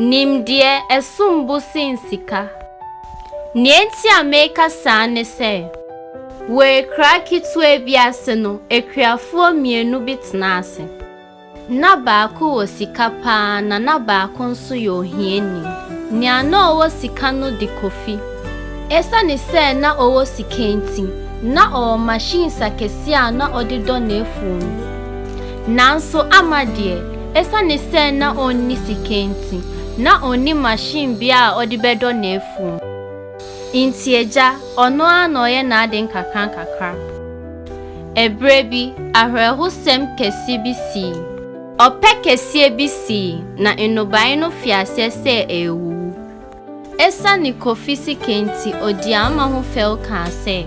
Nimdeɛ, ɛsom bo sen sika. Nea enti a mereka saa ne sɛ, wɔ akuraa ketewa bi ase no, akuafoɔ mmienu bi tenaa ase. Ná baako wɔ sika paa na na baako nso yɛ ohiani. Nea na ɔwɔ sika no de Kofi. Esiane sɛ na ɔwɔ sika nti, na ɔwɔ machines akɛseɛ a na ɔde dɔ n'afuo no. Nanso Ama deɛ, esiane sɛ na ɔnni sika nti, na ɔnni machine biara a ɔde bɛdɔ n'afuo. Nti agya, ɔno ara na ɔyɛ n'ade nkakrankakra. Ɛberɛ bi, awerɛhosɛm kɛse bi sii. Ɔpɛ kɛseɛ bi sii, na nnɔbaeɛ no fii aseɛ sɛ ɛrewuwu. Esiane Kofi sika nti, ɔdii Ama ho fɛw kaa sɛ.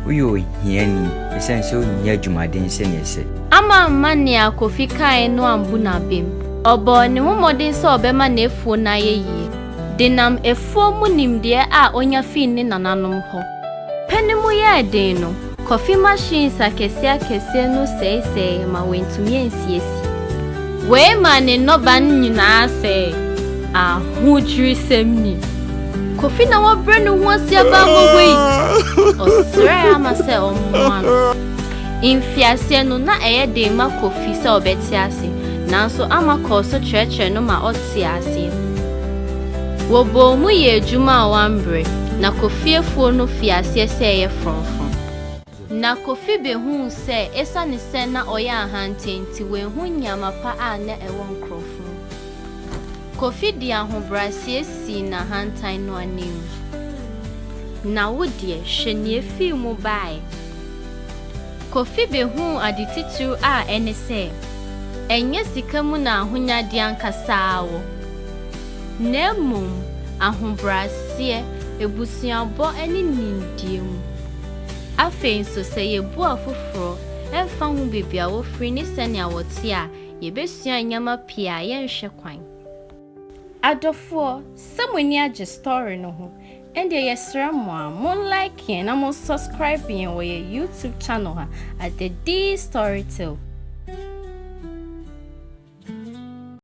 Woyɛ ohiani esiane sɛ wonyɛ adwumaden sɛnea ɛsɛ. Ama amma nea Kofi kae no ambu n'abam. Ɔbɔɔ ne ho mmɔden sɛ ɔbɛma n'afuo no ayɛ yie, denam afuo mu nimdeɛ a onya fii ne nananom hɔ. Pɛ no mu yɛɛ den no, Kofi machines akɛseɛ akɛseɛ no sɛesɛe ma wantumi ansiesie. Wei maa ne nnɔba no nyinaa sɛe. Ahodwirisɛm ni. Kofi na wabrɛ ne ho ase aba ama wei. Ɔsrɛɛ Ama sɛ ɔmmoa no. Mfiaseɛ no, na ɛyɛ den ma Kofi sɛ ɔbɛte ase, nanso Ama kɔɔ so kyerɛkyerɛ no ma ɔte aseɛ. Wɔbɔɔ mu yɛ adwuma a wɔambrɛ, na Kofi afuo no fii aseɛ sɛ ɛyɛ frɔmfrɔm. Na Kofi behuu sɛ esiane sɛ na ɔyɛ ahantan nti wanhu nneɛma pa a na ɛwɔ nkurɔfo mu. Kofi de ahobrɛaseɛ sii n'ahantan no anim. Na wo deɛ, hwɛ nea efii mu baeɛ. Kofi behuu ade titiriw a ɛne sɛ, ɛnyɛ sika mu na ahonyadeɛ ankasa wɔ, na mmom ahobrɛaseɛ, abusuabɔ ne nimdeɛ mu. Afei nso sɛ yɛbu afoforɔ, ɛmfa ho baabi a wofiri ne sɛnea wɔte a, yɛbɛsua nneɛma pii a yɛnhwɛ kwan. Adɔfoɔ, sɛ mo ani agye story no ho, ɛndeɛ yɛsrɛ mo a mo like yɛn na mo subscribe yɛn wɔ yɛn YouTube channel ha at The D Storytale.